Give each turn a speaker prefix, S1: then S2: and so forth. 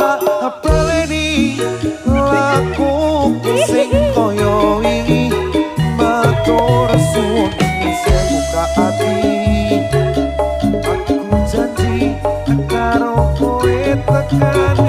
S1: tak baleni lakuku sing kaya iki. Matur suwun isih buka ati. Aku janji karo kowe tekan